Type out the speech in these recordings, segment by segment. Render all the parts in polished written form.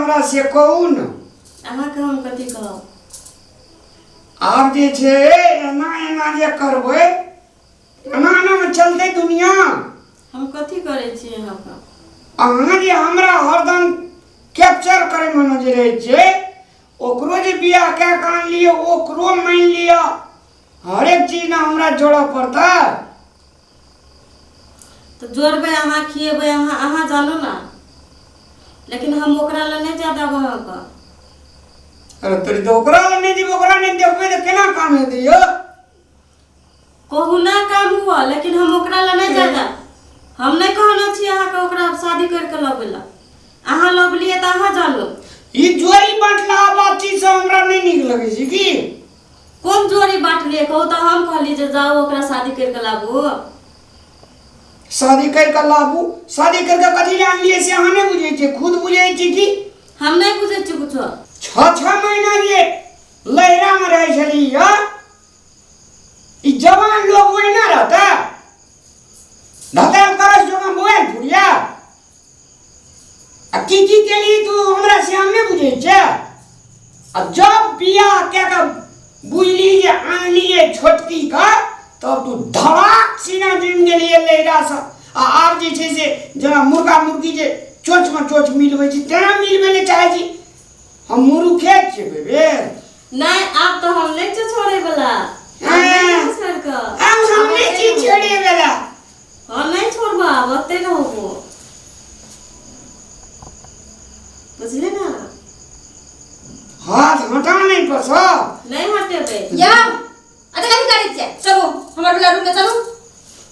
हमरा से कहू ने। अहाँके हम कथी कहब? आब जे छै एना एना जे करबै, एना एना मे चलतै दुनिया। हम कथी करै छी अहाँके? अहाँ जे हमरा हरदम कैप्चर करे मे जे रहै छियै, ओकरो जे बियाह कए कऽ आनलियै ओकरो मानि लिअ, हरेक चीज ने हमरा जोड़ऽ पड़तै। तऽ जोड़बै अहाँ, खिएबै अहाँ, अहाँ जानू ने, लेकिन हम ओकरा लए नहि जाय देब अहाँके। अरे तोरी, तऽ ओकरा लग नहि जेबै, ओकरा नहि देखबै तऽ केना काम हेतै यौ? कहुना काम हुआ, लेकिन हम ओकरा लए नहि जाय देब। हम नहि कहने छी अहाँके ओकरा शादी करि कऽ लबै लए। अहाँ लबलियै तऽ अहाँ जानू। ई जोड़ी बाँटला बात चीज सब हमरा नहि नीक लगै छै। की कोन जोड़ी बाँटलियै कहू तऽ? हम कहली जे जाउ ओकरा शादी करि कऽ लाबू? शादी करि कऽ लाबू, शादी करि कऽ कथी लए आनलियै से अहाँ नहि बुझै छियै, खुद बुझै छी की? हम नहि बुझै छी कुछो। 6-6 महीना जे लहरामे रहै छलियै, ई जवान लोग ओहिना रहता? धताल करस जोगा मोबाइल फुरिया आ की की केली तू हमरा से हम नहि बुझै छियै। आ जब बियाह कए कऽ बुझली जे आनलियै छोटकी का, तब तू धड़ाक सीना जुमि गेलियै लहरासँ। आ आब जे छै से जेना मुर्गा मुर्गी जे चोचमे चोच मिलबै छै तेना मिलबै लए चाहै छी। हम मुरुखे छियै बेबे। नहि, आब तऽ हम नहि छियै छोड़ै वला। आब नहि जेबै छोड़ि कऽ। आब हम नहि छी छोड़ै वला। हँ, नहि छोड़बो, आब ओतै रहबो, बुझली ने? हाथ हटा नहि पसर। नहि हटेबै। यौ, अरे कथी करै छियै? चलू हमर वाला रूम में चलू।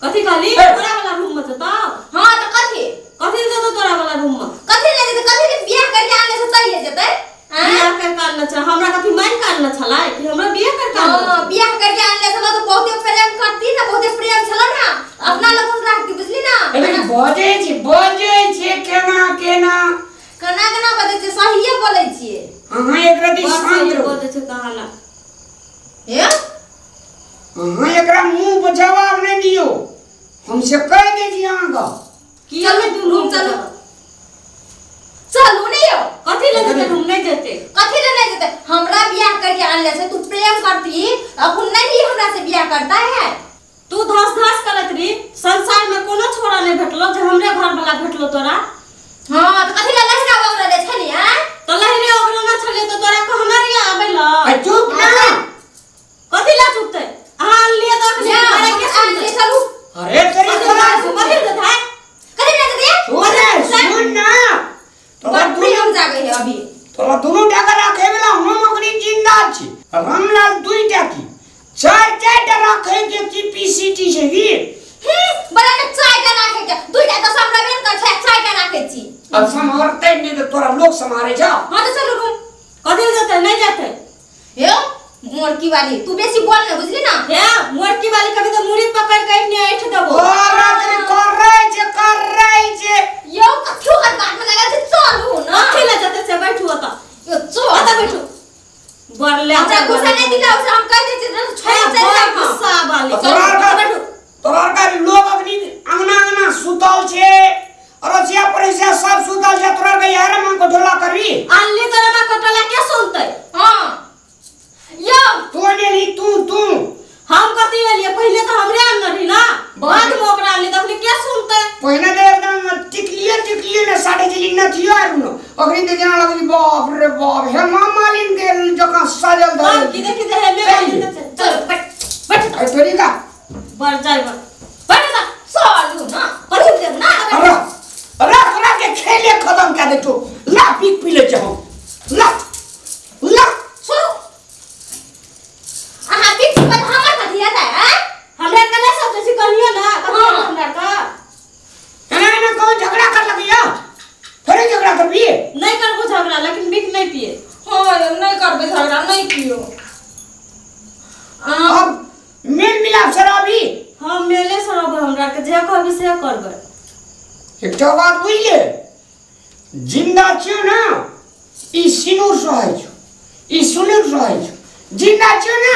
कथी कहली? ए। तोरा वाला रूम में जतौ? हाँ तऽ कथी? कथी ले जेतौ तोरा वाला रूम में? कथी ले जेतै? कथी ले बियाह करके आनले से तै ले जेतै? आँय? बियाह कर के आनने छै? हमरा कथी मारि के आनने छलै कि हमरा बियाह कर के आनने? हाँ, बियाह करके आनले छलो तऽ बहुते प्रेम करती ना, बहुते प्रेम छलो ना, अपना लगन राखती, बुझली ना? लेकिन बजै छै, बजै छै केना केना। केना केना बजै छियै? सहिए बोलै छियै। अहाँ एक रति बस शान्त सही रहू। बजै छै कहाना। हे, अहाँ एकरा मुँह पर जवाब नहि दियौ, हम से कहि दै छी अहाँके। किया चलू, नहि तू रूम रूम चलू। चलू। चलू ने यौ। कथी ले जेतै रूम? नहि जेतै। कथी ले नहीं जेतै? हमरा बियाह करके आनले छै, तू प्रेम करती अखन नहीं हमरा से बियाह करता है। तू धस धस करत रही, संसार में कोनो छोरा नहीं भेटलो जे हमरे घर वाला भेटलो तोरा। हाँ तऽ कथी ले लहरा बगरा छली? आँय? तो लहरे ओगरना छलियै तऽ तोरा कहने रहियै आबै ल। आ चुप ना। कथी ला चुपतै? अहाँ आनलियै तऽ अखने या, मारे के हम आनले सुनतै? चलू। अरे तेरी कथी तोरा ला कथी ला जेतै? कथी ले जेतै? सुन ने, सुन ना, तोरा बड़ दुनू प्रेम जागे है अभी। तोरा दुनू टाका राखे वाला हम अखनी जिंदा छी। रामलाल दुईटा की चारि चारि टा राखे के की पीसीटी छै की? बड़ा ने चाय टा राखे के, दुईटा तऽ सम्भ्रमे ने कर छै, चाय टा राखे छी। अब सम्हारतै नहि तऽ तोरा लोक सम्हारे छौ? हाँ तऽ चलू रूम। कथी ला जेतै? नहि जेतै। हे मोरकी वाली, तू बेसी बोल ने, बुझली ना? हे मोरकी वाली, कभी तऽ मुड़ी पकड़ के एहने ऐठ देबो। तोरा तेरी करै छै, करै छै। यौ, कथी ओकर बात में लागल छै? चलू ना। कथी ला जेतै से? बैठू ओतऽ। यौ चल। ओतऽ बैठू। बड़ ले हमरा गुस्सा नहीं दिलाओ से हम कह दै छियै, छोड़ हे चलि बड़ जाब हम। गुस्सा वाली। तोरा चलू, का बैठू। तोरा का लोग अखनी अंगना अंगना सुतल छै, अड़ोसिया पड़ोसिया सब सुतल छै, तोरा के यार मां को ढोला करबी? आनली तोरा मां कटला के सुनतै? हाँ यौ। तू नेली, तू तू हम कथी एलियै? पहिले तऽ हमरे आनने रही ना, बाद में ओकरा आनली, तखनी के सुनतै? पहिने तऽ एकदम टिकलिए टिकलिए ने साढ़े चिली नथियो आर न, अखनी तऽ जेना लगली बाप रे बाप, हेमा मालिन के जकाँ सजल तब धजल। की देखी जे हेमे चल। मालिन छै। चल बैठ, बैठ। अरे तोरी का बढ़ जाय, बढ़ बैठ जा। चलू ना। कथी देब ना। अरे अरे, तोरा के खेले खत्म कए देतो। ला पी पी ले चाहो, ला ला। छोड़ू, अहाँ बीच पर हमर कथी हेतै? आँय? हमरा के नहि सोचै छी, कहियो ना कथी हाँ। हमरा के एना एना कहूँ झगड़ा कर लगिया, फेरे झगड़ा करबी? नहि करबो झगड़ा, लेकिन बिक नहि पिए। हाँ यौ, नहीं करबै झगड़ा, नहीं पियो। अब मेल मिलाप शराबी। हम मेले से रहबै, हमरा के जे कहबी से करबै। एकटा बात बुझलियै, जिंदा छियौ ने ई सिनूर सहै छौ, ई सिनूर सहै छौ। जिंदा छियौ ने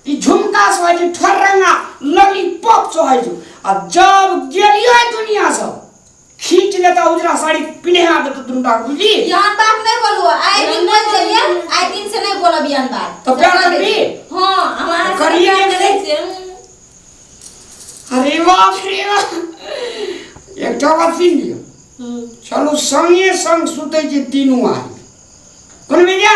ई झुमका सहै छौ, ठरंगा लॉलीपॉप सहै छौ। आ जब गेलियो दुनिया से खींच लेता उजरा साड़ी पिन्हा देता दुनू टा बुझली। यहाँ बात नहीं बोलू, आए दिन नहीं बोल चलिए, बोलू। आए दिन से नहीं बोलब यहाँ बात। तो प्यार करबी? हाँ, हमारा से करिए प्यार के करै नहीं? छियै। अरे बाप रे बाप, एकटा बात सुनि लियौ। चलू संगे संग सुतै छी तीनू आदमी, कोन भैया?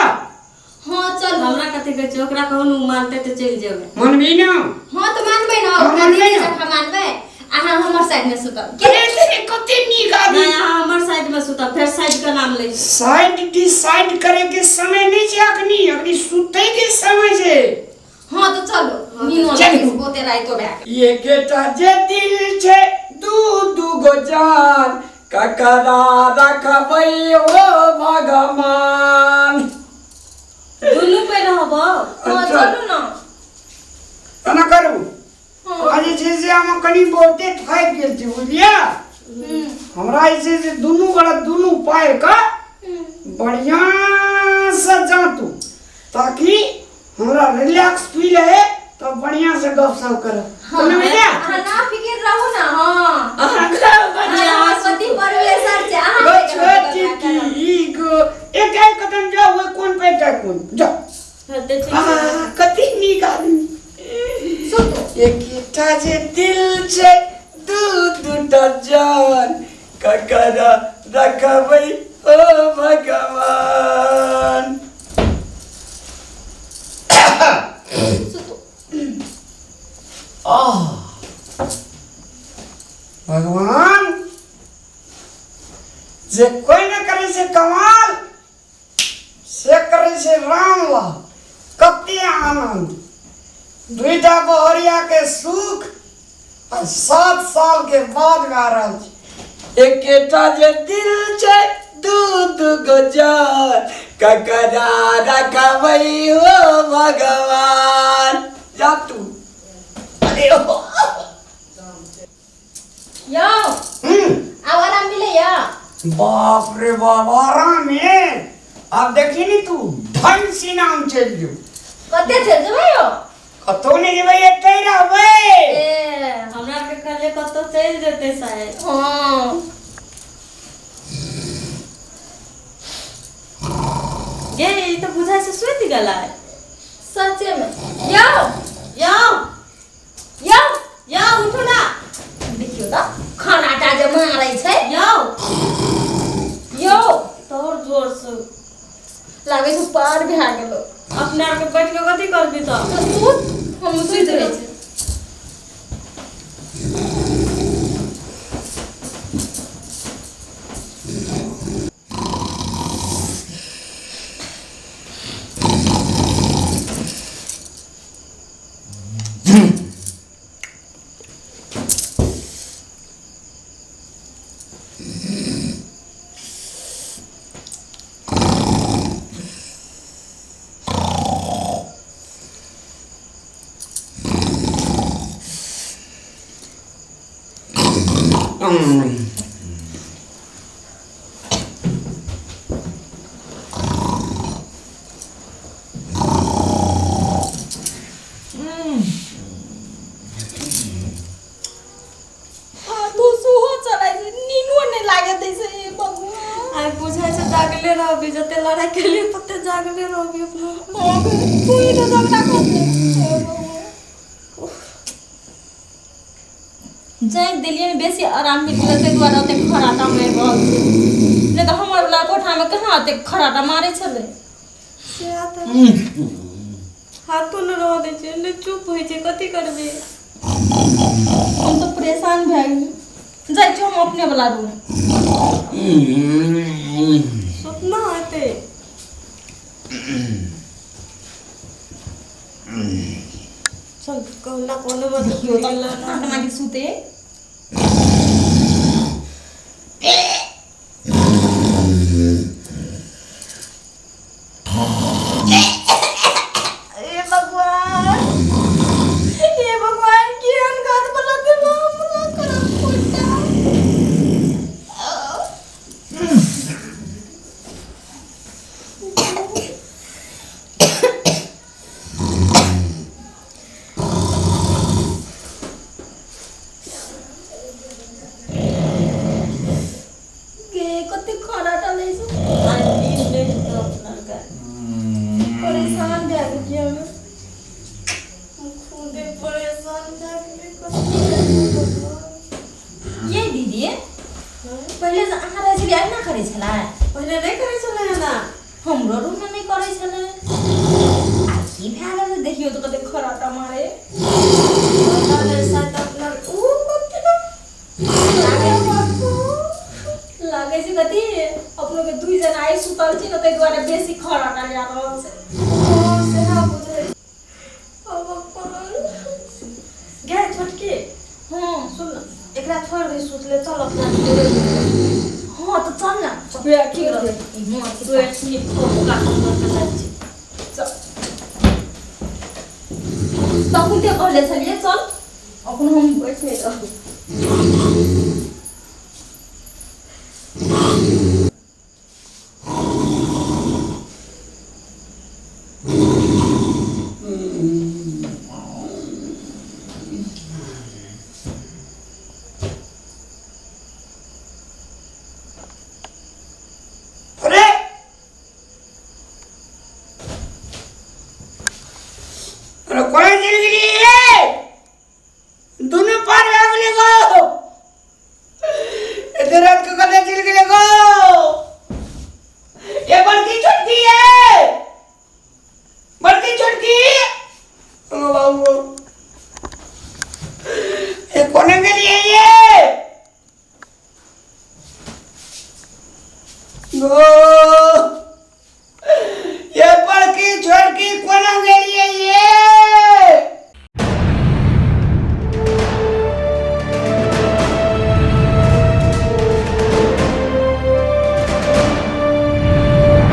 हाँ चल। हमरा कथी कहै छै, ओकरा कहू ने मानतै तऽ चलि जेबै। मनबी ना? हाँ तऽ मानबै ना, हाँ, ओकरा मानबै दीदी ना। जकाँ मानबै, अहाँ हमर साइड में सुतब। अरे तेरे कते नीक आदमी। नहि, अहाँ हमर साइड में सुतब, फेर साइड के नाम लै छी। साइड डिसाइड करे के समय नहीं छै अखनी, अखनी सुतै के समय छै। हाँ तो चलो, नीनो चलू। लागै छै, बहुते राइतो भए गेल। एकेटा जे दिल छै दू दू गो जान, ककरा रखबै ओ भगवान। दुनू पे रहबो। हाँ चलू ना। एना करू, आ जे छै से हम कनि बहुते थाकि गेल छी बुझलियै। हमरा जे छै से दुनू गोरा दुनू पाएर के बढ़िआँ से जाँतू ताकि हमरा रिलैक्स फील है, तब बढ़िया से गपशप करब। हाँ, कोना भैया? अहाँ ना फिकिर रहू ना। हाँ अहाँ अहाँ पति परमेश्वर छै, अहाँ गो नहि करब, छोटी करब। की गो एक एक कदम जाओ, ओहि कोन पे एकटा कोन जाओ। हँ, तऽ ठीक आ छै। कते नीक आदमी। सुतू। एकटा जे दिल छै दू दूटा जान, ककरा रखबै ओ भगवान। सुतू। आह भगवान, जे कोई न करे छै कमाल से करे छै रामलाल। कते आनंद, दुईटा बहरिया के सुख आ 7 साल के बाद में आ रहल छै। एकेटा जे दिल छै दू दू गो जान, ककरा रखबै हो भगवान। जा तू। अरे हो। यौ, आब आराम मिलैया? बाप रे बाप, आराम है। आब देखी नी तू धन सीनाम चलि जो। कते चलि जेबै यौ? कतौ नहि जेबै, एतै रहबै। ए हमरा के कहले कतौ चलि जेतै शायद। हाँ गे, ई तऽ बुझाइ छै सुति गेलै। सचे में यौ। यौ। यौ। यौ, उठू ना। देखियौ तऽ खाना टा जे मारै छै। यौ। यौ। तोर जोर से लागै छै पार भए गेलो। अपना आरके बैठ के कथी करबी तऽ? तऽ सुत, हम सुति रहै छी। हाथो सेहो चलाइ छै, नीनो नहि लागै दै छै, हे भगवान। आइ बुझाइ छै जागले रहबी, जते लड़ाइ केलियै तते जागले रहबी अपना। हाँ, तू ही तो झगड़ा कर ले। हे भगवान। जाँचि देलियै ने, बेसी आराम मिल गेलै, ताहि दुआरे ओतेक खराटा मारि रहल छै, नहि तऽ हमर वला कोठामे कहाँ ओतेक खराटा मारै छलै। सएह तऽ हाथो नहि रहऽ दै छै, नहि चुप होइ छै, कथी करबै? हम तऽ परेशान भए गेलियै, जाइ छी हम अपने वला रूम। सपना हेतै। चल कहुना कोनो मत देखियौ तऽ खाना के सुते। हे भगवान, हे भगवान, केहन घर बना देलहुँ हमरा खराब कोटा। डिप्रेशन भए गेलै कथी। ये दीदी, पहिले से अहाँ रहै छलियै अहिना करै छलै? पहिले नहि करै छलै एना। हमरो रूममे नहि करै छलै। आ की भए गेल? देखियौ तऽ कते खराटा मारे। पता नहि, शायद अपना ऊ कथी लागै छै कथी अपनो के दुई जना आइ सुतल छी ने, ताहि दुआरे बेसी खराटा जा रहल छै। सेहा बुझै अब अपन गे छोटकी। हँ। सुन न, एकरा छोड़ दे सुतले, चल अपना। हँ तऽ चल ने। ठीक रहतै। हँ। ठीक काटन के जाइ छी। चल, तखन ते कहले छलियै, चल अखन हम बैठ नहि रहब।